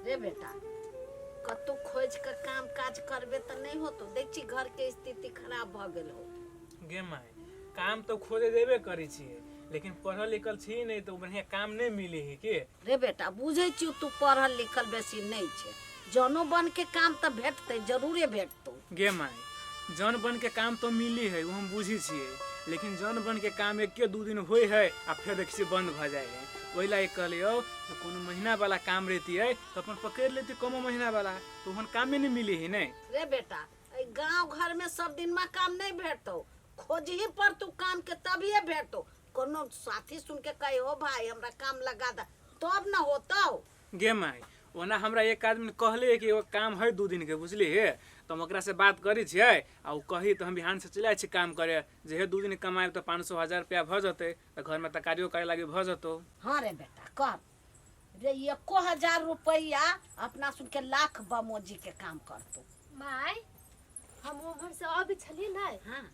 रे बेटा, कतौ खोजि कऽ काम काज करबे तऽ नहि होतो। देख छी, घरके स्थिति खराब भऽ गेल हो। गे माय, काम तऽ खोजे देबे करै छियै, लेकिन पढ़ल लिखल छी नहि तऽ बढ़िआँ काम नहि मिलै है के। रे बेटा, बुझै छियौ तू पढ़ल लिखल बेसी नहि छै, जनो बन के काम तऽ भेटतै, जरूरे भेटतौ। गे माय, जन बन के काम तऽ मिली है, ओ हम बुझै छियै, लेकिन जन बन के काम एके दू दिन होइ है आ फेर देखै छियै बंद भऽ जाइ है। ओहि लागी कहलियौ जे कोनो महीना वाला काम रहितियै तऽ अपन पकड़ि लेती कमो महीना वाला, तऽ ओहन कामे नहि मिली है। नहि रे बेटा, एहि गाँव घर में सब दिन में काम नहीं भेटतौ, खोजही पर तू काम के तभिए भेटतौ। कोनो साथी सुन के कहे हो भाई हमरा काम लगा दे, तब न होतौ। गे माय, ओना हमरा एक आदमी कहले कि एगो काम है 2 दिन के, बुझली हे, तऽ हम ओकरा से बात करै छियै आ ओ कही तऽ हम बिहान से चलि जाइ छी काम करे। जे हे 2 दिन कमाएब तऽ 500 1000 रुपया भऽ जेतै, तऽ घरमे तरकारियो करे लागी भऽ जेतौ। हाँ रे बेटा, कर रे, 1000 रुपया अपना सुन के लाख बमोजी के काम करतौ। माय, हम उम्हर से अबै छलियै ने। हाँ।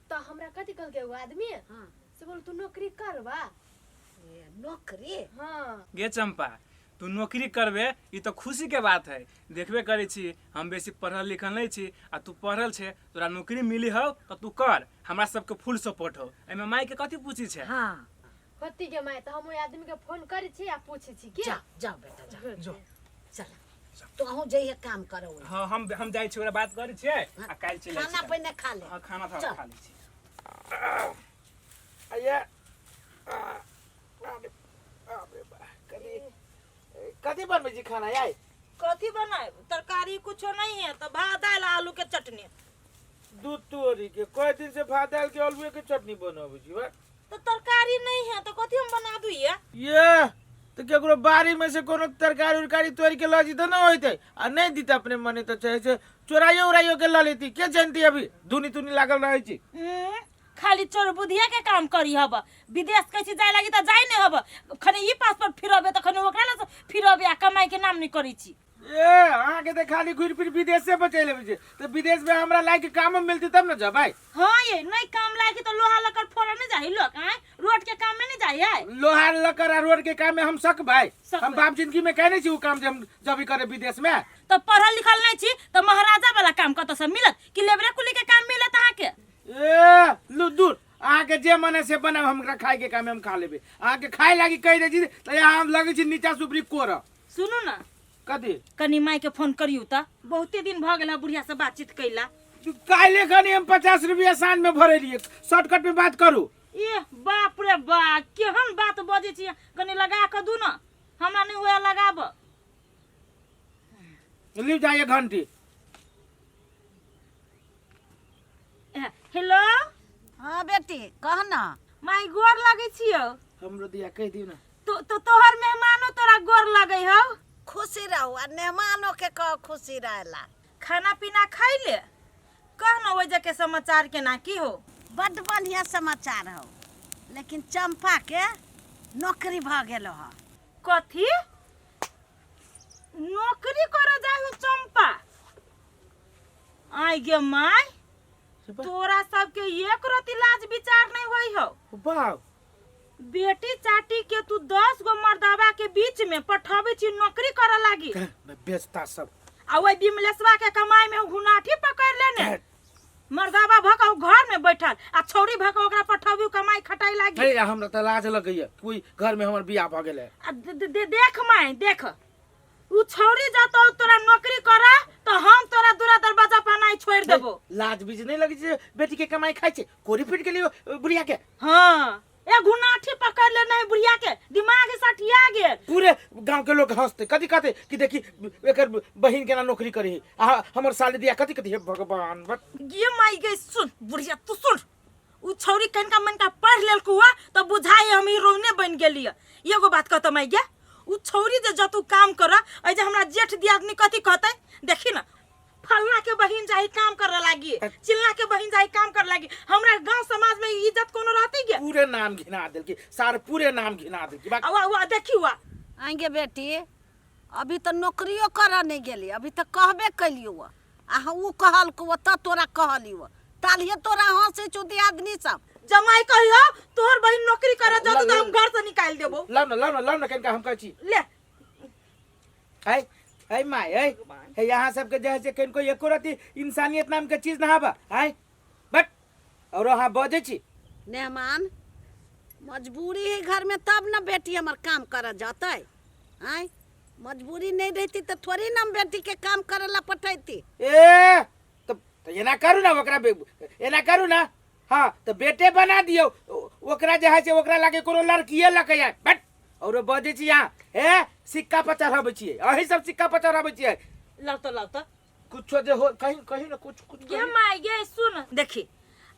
तऽ हमरा कथी कहलकै एगो आदमी? हाँ। से बोल तू नौकरी करबा? ए, नौकरी? हाँ। गे चंपा, तू नौकरी करबे ई तऽ खुशी के बात है। देखबे करै छी हम बेसी पढ़ल लिखल नहीं छी आ तू पढ़ल छे, तोरा नौकरी मिली हौ तऽ तू कर, हमरा सबके फुल सपोर्ट हौ। एहिमे माय के कथी पूछी छे? हाँ। कथी के माय, तऽ हम ओहि आदमी के फोन करै छी आ पूछै छी की। जा जा बेटा जा। जो। चल, तो अहूँ जइहे काम करो। हाँ, हम जाइ छी, ओकरा बात करै छियै आ काल्हि चलि जाइ खाना छी। पहिने खा ले। हाँ, खाना चल। खा लै छी। अये अरे बाप रे बा, कथी कथी बनबै छी खाना याय? कथी बनाए, तरकारी कुछो नहीं है तो भात दाल आलू के चटनी। दूध तोरी के कई दिन से भात दाल के आलूए के चटनी बनबै छी बा। तो तरकारी नहीं है तो कथी हम बना दू ये? ये तो केकरो बाड़ी में से कोनो तरकारी उरकारी तोड़ के लऽ जैते न होइते आ नहीं दीते अपने मने तो चाहे से चोराइयो उराइयो के लऽ लेती, के जानती, अभी धुनी तुनी लागल रहै छी। खाली चोर बुधिया के काम करी हब। विदेश कैसे जाए लागी तो जाए नहीं हब, खने ई पासपोर्ट फिरबे तो खने ओकरा ला फिरबे आ कमाई के नाम नहीं करी छी। ए अहाँ के तऽ खाली घुरि फिर विदेश से बचै लेबै छै, तऽ विदेश में हमरा लायक काम मिलती तब न जबै। हाँ ये नहीं काम लायक तो लोहा लकड़ फोड़ा नहीं जाही लोग, आए रोड के काम में नहीं जाही है। लोहा लकड़ आ रोड के काम में हम सकबै? सकबै। हम बाप जिंदगी में कहने छी उ काम जे हम जबी करे विदेश में। तो पढ़ल लिखल नहीं छी तो महाराजा वाला काम कतऽ से मिलत कि लेबरे कुली के काम मिलत अहाँ के? ए लू दूर, अहाँ के जे मन है से बनाब, हमरा खाय के काम है, हम खा लेबै। अहाँ के खाय लागी कहि दै छी तऽ यहाँ हम लगै छी नीचा से ऊपरी कोरऽ। सुनू ना। कथी? कनी माय के फोन करियौ तऽ, बहुते दिन भऽ गेल बुढ़िया से बातचीत कैला। काल्हि खनी हम 50 रुपया साँझ में भरेलियै, शॉर्टकट में बात करू। ए बाप रे बा, केहन बात बजै छियै, कनी लगा कऽ दू ना, हमरा नहि हुए लगाब। ली जाइए घंटी। हेलो। हाँ बेटी, कह ना। माय गोर लगै छियौ। हमरो दिया कहि दियौ ना। तो तोहर मेहमानो तोरा गोर लगै हौ। खुशी रहू आ मेहमानो के कह खुशी रहेला। खाना पीना खाइ ले, कह न ओहि जगह समाचार केना की हो? बड्ड बढ़िया समाचार हौ, लेकिन चंपा के नौकरी भऽ गेल हौ। कथी नौकरी करे जाइ हो चंपा? आइ गे माय, तोरा सबके एक रति लाज विचार नहीं होई हो। बाप बेटी चाटी के तू 10 गो मर्दावा के बीच में पठावे छी नौकरी करे लागी। बेचता सब। आ ओई बिमलेशवा के कमाई में घुनाठी पकड़ लेने मर्दावा भक घर में बैठल आ छौरी भक ओकरा पठाबी कमाई खटाई लागी। हे हमरा त लाज लगैया कोई घर में हमर बियाह भ गेलै। आ देख माय देख, उ छौरी जतौ तोरा नौकरी करा तो हम तोरा दूरा दरवाजा पर नहीं छोड़ देबो। लाज बीज नहीं लगे छै बेटी के कमाई खाई छै, कोरी पीट के लियो बुढ़िया के। हाँ ए घुनाठी पकड़ ले नहीं बुढ़िया के दिमाग सठिया गेल। पूरे गांव के लोग हंसते कथी कहते कि देखी एकर बहिन केना नौकरी करी आ हमर साली दिया कथी कथी। हे भगवान बट ये माई गई। सुन बुढ़िया तू सुन, उ छौरी कनका मनका पढ़ लेलकौ हुआ तो बुझाई हम हीरोइने बन गेलियै। एगो बात कहत माई गे, उ छौरी जे जतू काम कर ऐ जे हमरा जेठ दियादनी कथी कहतै? देखी ना फलना के बहिन जाही काम करे लागी, चिल्ला के बहिन जाही काम करे लागी, हमरा गांव समाज में इज्जत कोनो रहती गे? पूरे नाम घिना देलकी सार, पूरे नाम घिना देलकी। बाकी आ वा देखी वा आएंगे बेटी, अभी तो नौकरियो करऽ नहीं गेली, अभी तो कहबे कैलियो आ उ कहलको त तोरा कहलियो तालिए तोरा हंसै छौ दियादनी सब। जमाई कहियो तोहर बहिन नौकरी करे जतौ त हम घर से निकाल देबो। लाउ ना, लाउ ना, लाउ ना कनिका हम कहै छी। ले। आइ है my है हे यहाँ सबके जे है से कनको एको रति इंसानियत नाम के चीज ना हबा आय बट और अहाँ बजै छी। मेहमान मजबूरी है घर में तब न बेटी हमर काम कर जतै। आय मजबूरी नहीं रहती तो थोड़ी ना हम बेटी के काम करे ला पठैती। ए तो एना करू ना ओकरा एना करू ना। हाँ तो बेटे बना दियौ ओकरा जे है से ओकरा लागे कोनो लड़कीए लके आय बट और बजै छी यहाँ ए सिक्का पर चढ़ाबै छियै अही सब सिक्का पर चढ़ाबै छियै। लाउ तऽ लाउ तऽ कुछो जे हो कहीं कहीं ना कुछ कुछ गे माय गे सुन देखी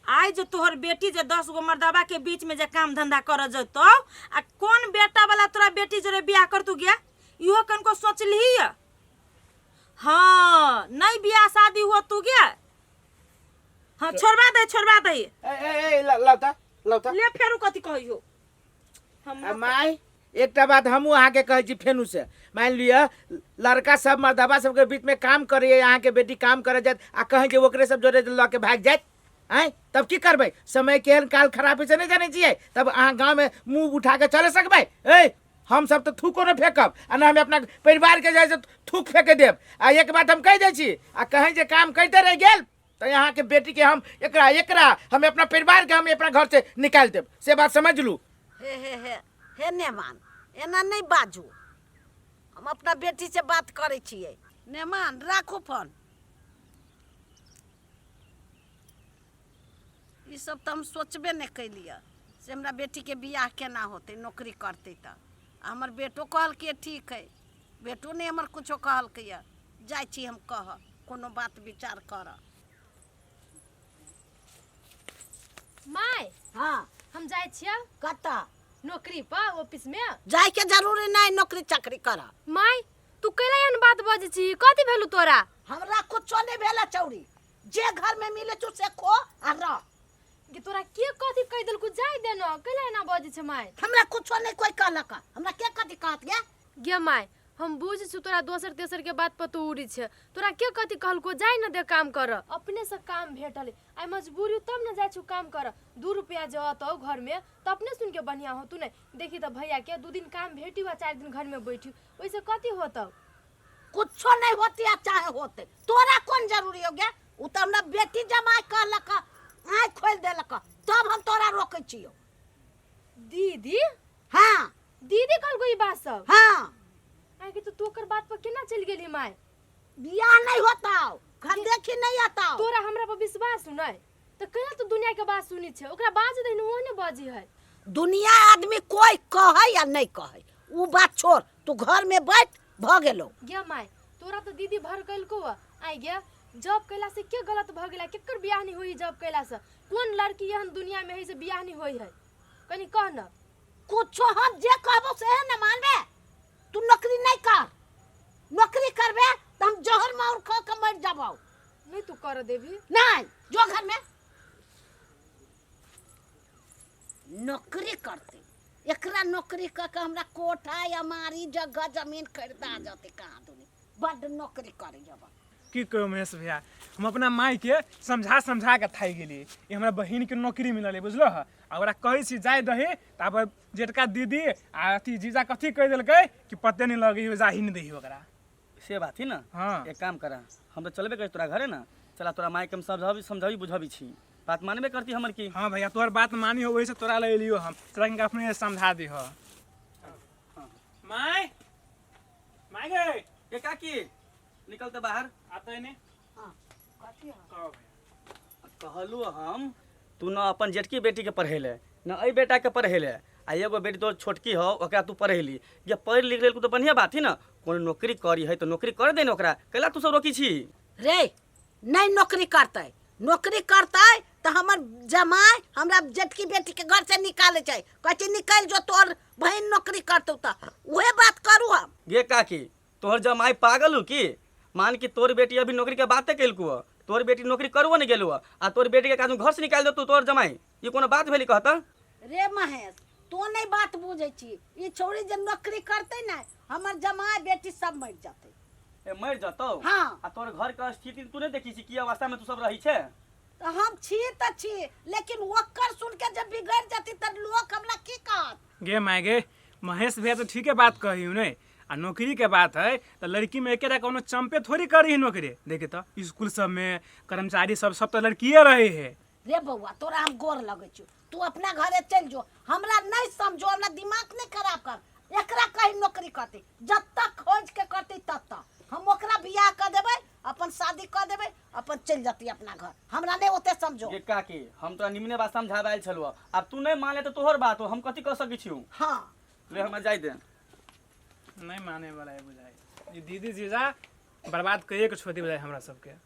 आइ जे तोहर बेटी जे 10 गो मर्दाबा के बीच में जे काम धंधा कर जतौ आ कोन बेटा वाला तोरा बेटी जोरे बियाह कर तू गया इहो कनको सोचलिही या? हाँ नहीं बियाह शादी हो तू गया। हाँ छोड़वा दे छोड़वा दे। ए ए ए लाउ लाउ तऽ ले फेरू कथी कहियो हम। आ माय एकटा बात हमहूँ अहाँके कहै छी फेनू से मानि लिअ लड़का सब मर्दबा सबके बीच में काम करैए अहाँके बेटी काम करे जायत आ कहीं जे ओकरे सब जोरे लऽ के भागि जायत आँय तब की करबै? समय केहन काल खराब होइ छै नहि जानै छियै? तब अहाँ गाँवमे मुँह उठा के चलि सकबै? ए हम सब तऽ थूको नहि फेकब आ ने हम अपना परिवार के जाइ से थूक फेंके देब। आ एक बात हम कहि दै छी आ कहीं जे काम करिते रहि गेल तऽ अहाँके बेटी के हम एकरा एकरा हम अपना परिवार के हम अपना घर से निकालि देब से बात समझ लू। हे हे हे हे नेमान एना नहीं बाजू हम अपना बेटी से बात करै छियै। नेमान राखू फोन। ई सब तऽ हम सोचबे नहि कैलियै से हमरा बेटीके बियाह केना होतै नौकरी करतै तऽ। आ हमर बेटो कहलकै ठीक है बेटो नहि हमर कुछो कहलकै यऽ। जाइ छी हम कह कोनो बात विचार कर। माय हाँ हम जाइ छियै कतऽ? नौकरी पर ऑफिस में। जाय के जरूरी नहीं नौकरी चाकरी कर। माय तू कैला एहन बात बजै छी कथी भेलू तोरा? हमरा कुछो नहीं भेला चौरी जे घर में मिले छौ से खो आ रह। कि तोरा के कथी कहि देलकू जाय दे न कैला एना बजै छै माय? हमरा कुछो नहीं कोई कहलक हमरा के कथी कहत गे? गे माय हम बुझ छु तोरा दोसर तेसर के बात पर तू उड़ी छे तोरा के कथी कहलको जाय न दे काम कर अपने से काम भेटल आइ मजबूरी तब न जाइ छु काम कर 2 रुपया जे अतौ घर में त अपने सुन के बढ़िया होतु ने। देखी त भैया के 2 दिन काम भेटी वा 4 दिन घर में बैठी ओइसे कथी होतौ? कुछो नहीं होती आ चाहे होते तोरा कौन जरूरी हो गया? उ त हमरा बेटी जमाय कहलक आँखि खोलि देलक तब हम तोरा रोकै छियौ। दीदी? हाँ दीदी कहलको ई बात सब? हाँ आइ के तू ओकर बात पर केना चलि गेली माय? बियाह नहीं होता घर देखी नहीं आता। तोरा हमरा पर विश्वास नै त केना तू दुनिया के बात सुनी छे ओकरा बाज दही ओहने बजी है। दुनिया आदमी कोई कहे या नहीं कहे उ बात छोड़ तू घर में बैठ भ गेलो। गे माय तोरा तो दीदी भर कैलको आइ गे जॉब कैला से के गलत भ गेला? केकर बियाह नहीं होई जॉब कैला से? कोन लड़की एहन दुनिया में है से बियाह नहीं होई है कनी कह न। कुछो हम जे कहबो से न मानबे तू नौकरी नहीं कर नौकरी करबे त हम जहर मार खा के मर जाबो। नहीं तू कर देबी? नहीं जो घर में नौकरी करते एकरा नौकरी क के हमरा कोठा अमारी जगह जमीन खरीदा जते कहाँ दुनी बड नौकरी करे जब। की कहियो महेश भैया हम अपना माय के समझा समझा के थाकि गेली ई हमरा बहिन के नौकरी मिलल है बुझलो ह। आ ओकरा कहै छी जाय दही तब जेटका दीदी आ अथी जीजा कथी कहि देलकै कि पते नहीं लगै जाही नहीं दही ओकरा। से बात ही ना। हाँ। एक काम करा हम तो चलबे करी तोरा घरे ना चला तोरा माय के हम समझाबी समझाबी बुझाबी छी बात मानबे करती हमर की। हाँ भैया तोहर बात मानी हो वही से तोरा ले एलियो हम चला के अपने समझा दीह। My my गे ए काकी निकलते बाहर आते ने। हां कथी कहो भैया। कहलू हम तू न अपन जेटकी बेटी के पढ़ेले न एहि बेटा के पढ़ेले आ एगो बेटी तोर छोटकी हो ओकरा तू पढ़ेली जे पढ़ि लिख लेलकू तऽ बढ़िया बात है ना कोनो नौकरी करी है तऽ नौकरी कर दे ने ओकरा कैला तू सब रोकी छी? रे नहीं नौकरी करतै नौकरी करतै तऽ हमर जमाय हमरा जेटकी बेटी के घर से निकाले छै कहै छै निकलि जो तोर बहिन नौकरी करतौ तऽ उहे बात करू हम। गे काकी तोहर जमाय पागल हो की? मान कि तोर बेटी अभी नौकरी के बाते केलकू ह तोर बेटी नौकरी करबो नहीं गेलू ह आ तोर बेटी के काजू घर से निकालि देतौ तोहर जमाय ई कोनो बात भेली कहता? रे महेश तो नहीं बात बुझै छी ई छौड़ी जे नौकरी करतै ने हमर जमाय बेटी सब मरि जतै। ए मरि जतौ? हाँ। आ तोर घर के स्थिति तू नहीं देखी छी की अवस्था में तू सब रही छे? तऽ हम छी तऽ छी लेकिन ओकर सुन के जब बिगड़ जती तऽ लोक हमरा की कहत? गे my गे महेश भैया तो ठीके बात कही ने। आ नौकरी के बात है तऽ लड़की में एकेटा कोनो चम्पे थोड़ी करी है नौकरी। देखे तऽ स्कूल सब में कर्मचारी सब सब तऽ लड़किए रहे है। रे बौआ, तोरा हम गोर लगै छियौ, तू अपना घरे चलि जो, हमरा नहीं समझो, हमरा दिमाग नहीं खराब कर। एकरा कहीं नौकरी करतै, जब तक खोज के करतै तब तक हम ओकरा बियाह कर देबै, अपन शादी कर देबै, अपन चलि जतै अपना घर, हमरा नहीं ओते समझो। गे काकी, हम तोरा निमने बात समझाबे आयल छलहुँ, आब तू नहीं मानले तऽ तोहर बात हो, हम कथी कह सकै छियौ। हाँ ले हमरा जाय दे। नहीं माने वाला है बुझाइ, ई दीदी जीजा बर्बाद करिए के छोड़ दी बुझाइ हमरा सबके।